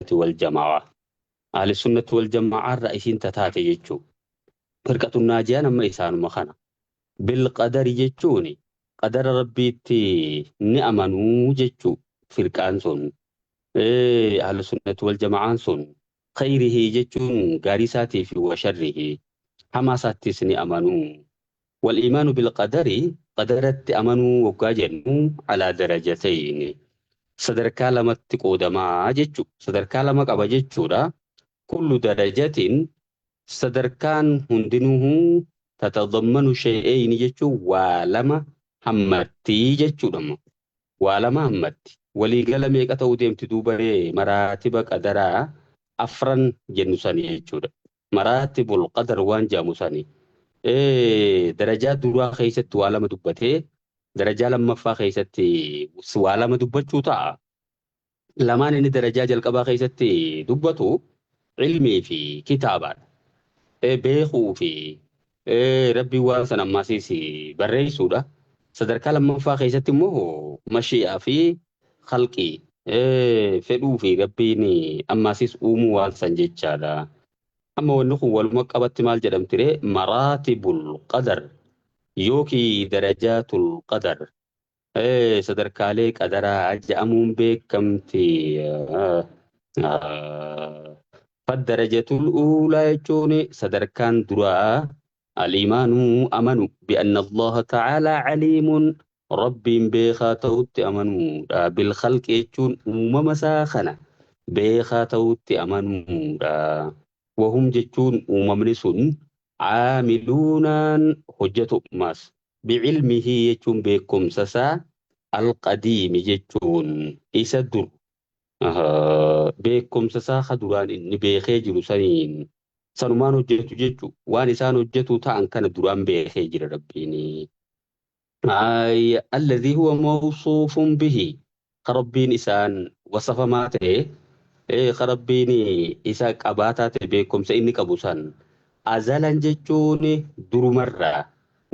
Wal jamaa'a. Ahli sunnati wal jamaa'a irraa isiin tataate jechuu. Firqatun naajiyaan amma isaanuma kana. Bil qadari jechuun qadara rabbiitti ni amanuu jechuu firqaan sun. Ahli sunnati wal jamaa'aan sun khayrihi jechuun gaarii isaatii fi wa sharrihi hamaa isaattis ni amanuu. Wal iimaanu bil qadari qadaratti amanuu waggaa jennu alaa darajatayni sadarkaa lamatti qoodamaa jechuudha. Sadarkaa lama qaba jechuudha. Kullu darajatin sadarkaan hundinuhu tatadammanu shay'ayni jechuun waa lama hammattii jechuudha. Waa lama hammatti. Waliigala meeqa ta'uu deemti duuba maraatiba qadaraa afran jennu sani jechuudha. Maraatibul qadar waan jedhamu sani. Darajaa duraa keessatti waa lama dubbatee darajaa lammaffaa keessatti waa lama dubbachuu ta'a. Lamaan inni darajaa jalqabaa keessatti dubbatu ilmii fi kitaabaadha. Beekuu fi rabbiin waan sana ammasiis barreessuudha. Sadarkaa lammaffaa keessatti immoo mashii'aa fi khalqii fedhuu fi rabbiin ammasiis uumuu waan san jechaadha. Amma wanni kun waluma qabatti maal jedhamti ree? Maraatibul qadar yookiin darajaatul qadar sadarkaalee qadaraa jedhamuun beekamti. Faddarajatul uulaa jechuun sadarkaan duraa al-iimaanu amanu bi'anna Allaha ta'aalaa caliimun rabbiin beekaa ta'utti amanuudha. Bil khalqi jechuun uumama isaa kana beekaa ta'utti amanuudha. Wahum jechuun uumamni sun caamiluunaan hojjetu maas bicilmihi jechuun beekumsa isaa alqadiimi jechuun isa dur beekumsa isaa ka duraan inni beekee jiru saniin sanumaan hojjetu jechu waan isaan hojjetu ta'an kana duraan beekee jira rabbiin. Alladhii huwa mawsuufun bihi ka rabbiin isaan wasafamaa ta'e ka rabbiin isa qabaataa ta'e beekumsa inni qabu san azalan jechuun durumarraa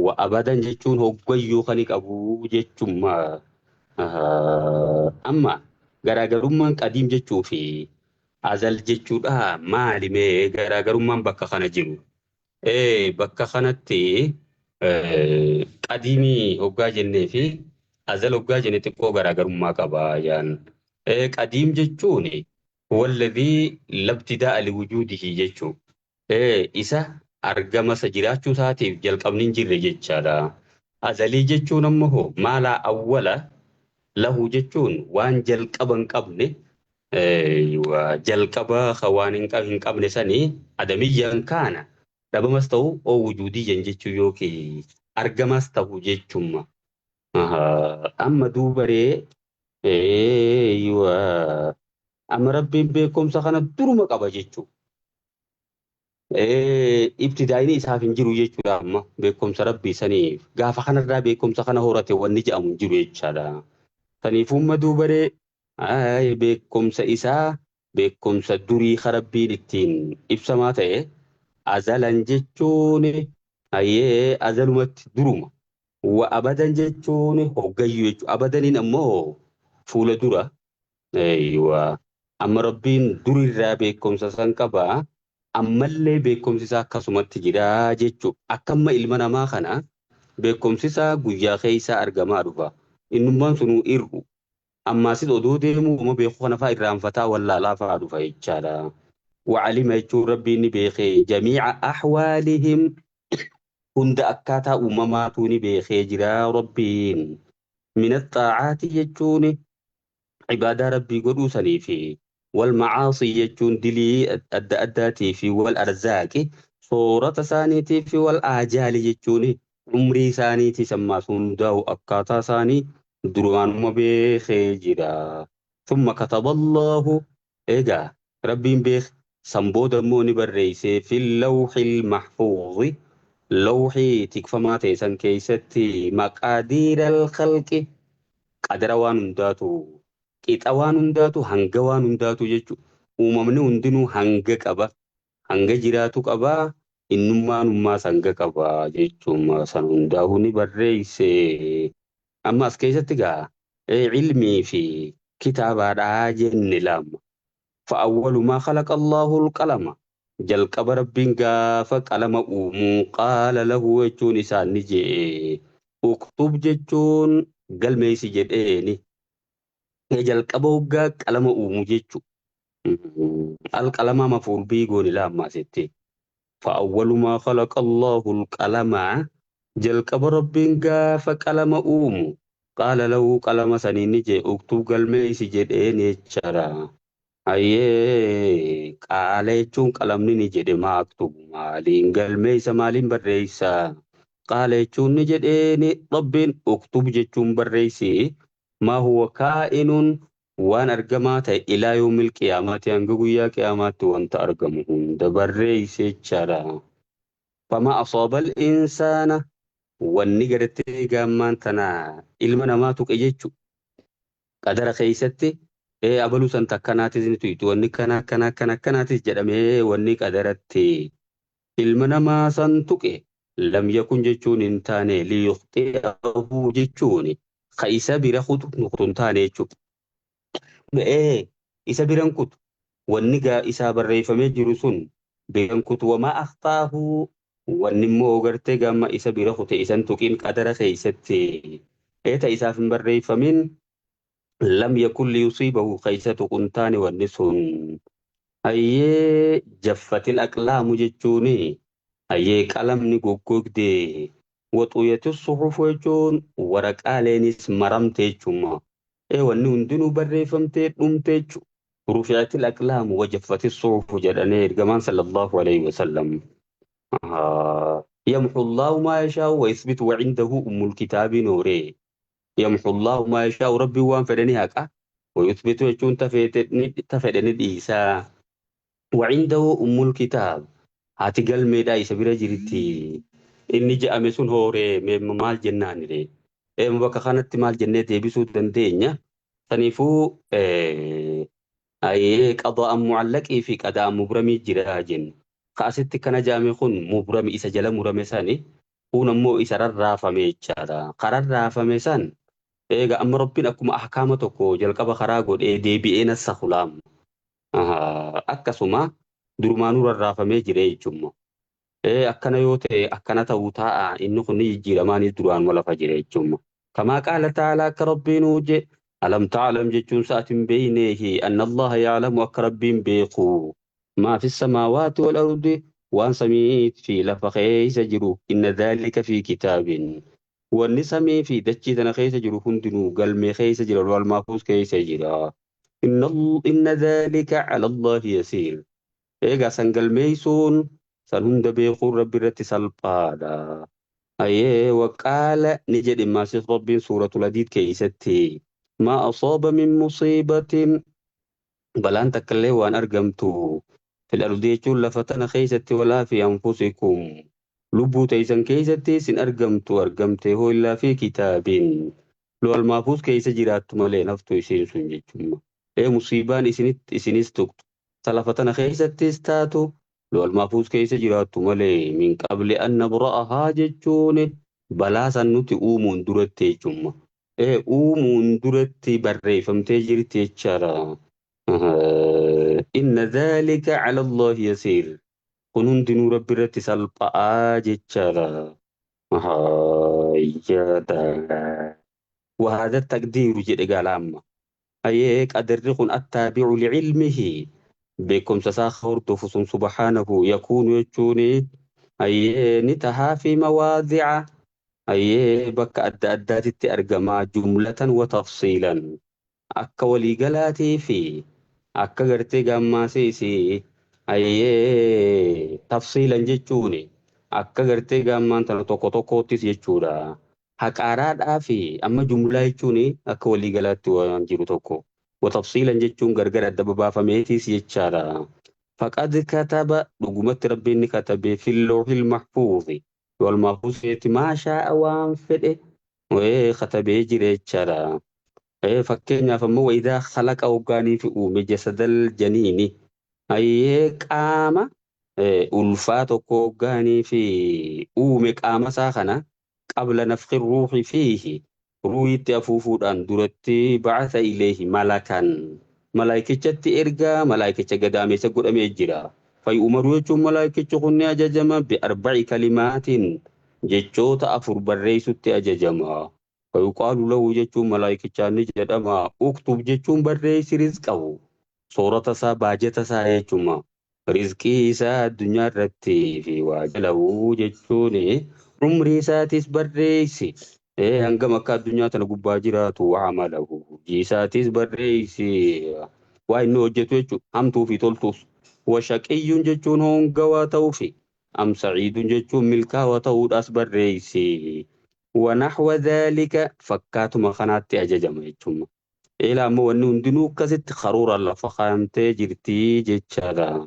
wa abadan jechuun hoggayyuu kan qabu jechummaa. Amma garaagarummaan qadiim jechuu fi azal jechuudha maali mee garaagarummaan bakka kana jiru? Bakka kanatti qadiimii hoggaa jennee fi azal hoggaa jenne xiqqoo garaagarummaa qaba yaan. Qadiim jechuun huwalladhii labtidaa'a liwujuudihi jechuu. Isa argama isa jiraachuu isaatiif jalqabni hin jirre jechaadha. Azalii jechuun ammoo maalaa awwala lahu jechuun waan jalqaba hin qabne jalqaba waan hin qabne sanii adamiyyan kaana dhabamas ta'u oo wujuudiyyan jechuu yookiin argamas ta'u jechumma. Amma duubaree amma rabbiin beekumsa kana duruma qaba jechuudha. Ibtidaayini isaaf hin jiru jechuudha amma beekumsa rabbii saniif gaafa kanarraa beekumsa kana horate wanni jedhamu hin jiru jechaadha. Saniifuu amma duubaree beekumsa isaa beekumsa durii ka rabbiin ittiin ibsamaa ta'e azalan jechuun hayyee azalumatti duruma wa abadan jechuun hoggayyuu jechuudha. Abadaniin ammoo fuula dura amma rabbiin durirraa beekumsa san qaba ammallee beekumsi isaa akkasumatti jira jechuudha. Akka amma ilma namaa kana beekumsi isaa guyyaa keessa argamaa dhufa. Innummaan sunuu ir'u. Ammaasis odoo deemuu uma beeku kana fa'aa irraanfataa wallaalaa fa'aa dhufa jechaadha. Wacalima jechuun rabbiin ni beekee jamiica ahwaalihim hunda akkaataa uumamaatu ni beekee jira rabbiin. Mina xaacaati jechuun ibaadaa rabbii godhuu sanii fi wal macaasii jechuun dilii adda addaatii fi wal arzaaqi soorata isaaniitii fi wal aajaali jechuun umrii isaaniitii sammaas hundaa'u akkaataa isaanii duraanuma beekee jira. Thumma kataballahu egaa rabbiin beek san booda immoo ni barreessee fil lawhil mahfuuzi lawhii tikfamaa ta'e san keessatti maqaadiiral khalqi qadara waan hundaatu qixa waan hundaatu hanga waan hundaatu jechuudha. Uumamni hundinuu hanga qaba. Hanga jiraatu qaba. Innummaan ummaas hanga qaba jechuun san hundaa'uu ni barreesse. Amma as keessatti gaa ilmii fi kitaabaadhaa jenne lama. Fa'awwalu maa khalaqa Allahu al-qalama. Jalqaba Rabbiin gaafa qalama uumuu qaala lahu jechuun isaan ni je'e. Uktub jechuun galmeessi jedheeni. Jalqaba hoggaa qalama uumuu jechuudha. Al-qalamaa mafuul bii gooni laammaa settee. Fa'awwalu maa khalaqa Allahu al-qalama. Jalqaba Rabbiin gaafa qalama uumu qaala lahu qalama saniin ni je'e uktub galmeessi jedheeni jechaadha. Ayyee qaala jechuun qalamni ni jedhe maa aktubu maaliin galmeessa maaliin barreessa qaala jechuun ni jedheeni Rabbiin uktub jechuun barreessi maa huwa kaa'inun waan argamaa ta'e ilaa yoomil qiyaamaatti hanga guyyaa qiyaamaatti wanta argamu hunda barreessi jechaadha. Fama asaabal insaana wanni gartee gaammaan tana ilma namaa tuqe jechuudha. Qadara keessatti abaluu san takkanaatis ni tuytu wanni kana akkana akkana akkanaatis jedhamee wanni qadaratti ilma namaa san tuqe lam yakun jechuun hin taane liyukhxi'ahu jechuun ka isa bira kutu hin taane jechuudha. Isa biran kutu wanni gaa isaa barreeffamee jiru sun biran kutu wamaa akhtaahu wanni immoo gartee gama isa bira kute isan tuqin qadara keessatti ta isaaf hin barreeffamin lam yakun liyusiibahu ka isa tuqu hin taane wanni sun. Hayyee jaffatil aqlaamu jechuun hayyee qalamni goggogde waxuyati suhufu jechuun waraqaaleenis maramte jechuudha. Wanni hundinuu barreeffamtee dhumte jechuudha. Rufi'atil aqlaamu wajaffati suhufu jedhanii ergamaan sallallahu alayhi wasallam. Yamhu Allahu maa yashaa'u wa yuthbitu wa indahu ummul kitaabi nooree. Yamhu Allahu maa yashaa'u rabbiin waan fedhe ni haqa. Wa yuthbitu jechuun tafedhe ni dhiisa. Wa indahu ummul kitaab. Haati galmeedhaa isa bira jirti. Inni je'ame sun hooree maal jennaanire. Bakka kanatti maal jennee deebisuu dandeenya. Saniifuu qadaa'an mu'allaqii fi qadaa'an mubramii jira jenna. Kaasitti kana je'ame kun mubrami isa jala murame sani kun ammoo isa rarraafame jechaadha. Kararraafame san eega amma Rabbiin akkuma ahkaama tokko jalqaba karaa godhee deebi'ee nassa hulaam. Akkasuma durumaanuu rarraafamee jira jechuudha. Akkana yoo ta'e akkana ta'uu taa'a inni kun ni jijjiiramaanis duraan lafa jira jechuudha. Kamaa qaala ta'aalaa akka Rabbiin hojje alam ta'alam jechuun sa'atin beeyneehi anna Allaha ya'lamu akka Rabbiin beeku maa fi samaawaati wal ardi waan samii fi lafa keessa jiru inna dhaalika fi kitaabin wanni samii fi dachii tana keessa jiru hundinuu galmee keessa jira wal mahfuuz keessa jira. Inna dhaalika ala Allahi yasiir. Egaa san galmeessuun san hunda beekuun Rabbi irratti salphaadha. Ayyee waqaala ni jedhe maasif Rabbiin suuratul Hadiid keessatti maa asaaba min musiibatin balaan takka illee waan argamtu fil ardi jechuun lafa tana keessatti walaa fi anfusikum lubbuu teessan keessatti sin argamtu argamte hoo illaa fi kitaabin lawal mahfuuz keessa jiraattu malee naftu isiin sun jechuudha. Musiibaan isinis tuqxu ta lafa tana keessattis taatu lawal mahfuuz keessa jiraattu malee min qabli an nabra'ahaa jechuun balaa san nuti uumuun duratti jechuudha. Uumuun duratti barreeffamtee jirti jechaadha. Inna dhaalika cala Allahi yasiir. Kun hundinuu Rabbi irratti salphaa jechaadha. Hayyaadha. وهذا التقدير jedhe gaala amma. Ayyee qadarri kun attaabi'u licilmihi beekumsa isaa hordofu sun subhaanahu yakuunu jechuun ayyee ni tahaa fi mawaadica ayyee bakka adda addaatitti argamaa jumlatan wa tafsiilan akka waliigalaatii fi akka gartee gammaasiisi ayyee tafsiilan jechuun akka gartee gammaan tana tokko tokkottis jechuudha. Haqaaraadhaa fi amma jumlaa jechuun akka waliigalaatti waan jiru tokko. Wa tafsiilan jechuun gargar adda babaafameetis jechaadha. Faqad kataba dhugumatti Rabbiin ni katabe fil lawhil mahfuuzi. Wal mahfuuzeetti maa shaa'a waan fedhe katabee jira jechaadha. Fakkeenyaaf ammoo wayidaa khalaqa hoggaanii fi uume jasadal janiini. Ayyee qaama ulfaa tokko hoggaanii fi uume qaama isaa kana qabla nafxi ruuhi fiihi ruuhitti afuufuudhaan duratti ba'atha ilayhi malakan. Malaayikichatti ergaa malaayikicha gadaameessa godhamee jira. Fayu'umaru jechuun malaayikichi kun ni ajajama bi'arba'i kalimaatiin jechoota afur barreessutti ajajama. Fayuqaalu lahu jechuun malaayikichaan ni jedhama. Uktub jechuun barreessi rizqahu. Soorata isaa baajata isaa jechuudha. Rizqii isaa addunyaa irratti fi waa jala'uu jechuun umrii isaatis barreessi. Hangam akka addunyaa tana gubbaa jiraatu waa amalahu. Hojii isaatis barreessi. Waa inni hojjetu jechuudha. Hamtuu fi toltuus. Washaqiyyuun jechuun hongawaa ta'uu fi am sa'iiduun jechuun milkaawaa ta'uudhaas barreessi. Wanaxwa dhaalika fakkaatuma kanaatti ajajama jechuudha. Ilaa ammoo wanni hundinuu akkasitti karooraan lafa kaa'amtee jirti jechaadha.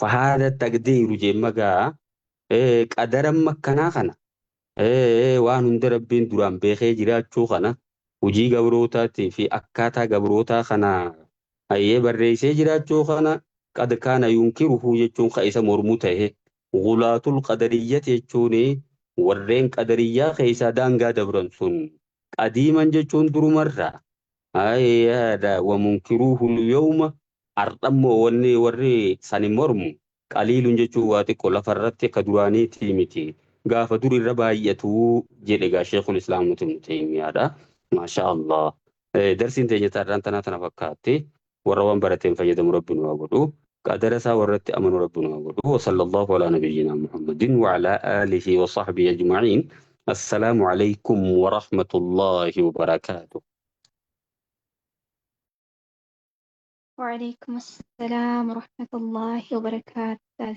Fahaada taqdiiru jemma gaa qadara makkanaa kana waan hunda rabbiin duraan beekee jiraachuu kana hojii gabrootaatii fi akkaataa gabrootaa kana hayyee barreessee jiraachuu kana qad kaana yunkiruhu jechuun ka isa mormu ta'e gulaatul qadariyyati jechuun warreen qadariyyaa keessaa daangaa dabran sun qadiiman jechuun durumarraa ayyaadha wa munkiruuhu yawma ardhammoo wanni warri sani mormu qaliilun jechuun waa xiqqoo lafarratti akka duraaniitii miti gaafa dur irra baay'atu jedhe gaa sheekul islaam ibnu taymiyaadha. Maasha Allah. Darsiin teenya taarraan tanaa tana fakkaatti warra waan barateen fayyadamu rabbi nu haa godhu. Qadara isaa warratti amanu rabbi nu haa godhu. Wa sallallahu ala nabiyyina Muhammadin wa ala alihi wa sahbihi ajma'iin. Assalaamu alaykum wa rahmatullahi wa barakaatuh. وعليكم السلام ورحمة الله وبركاته.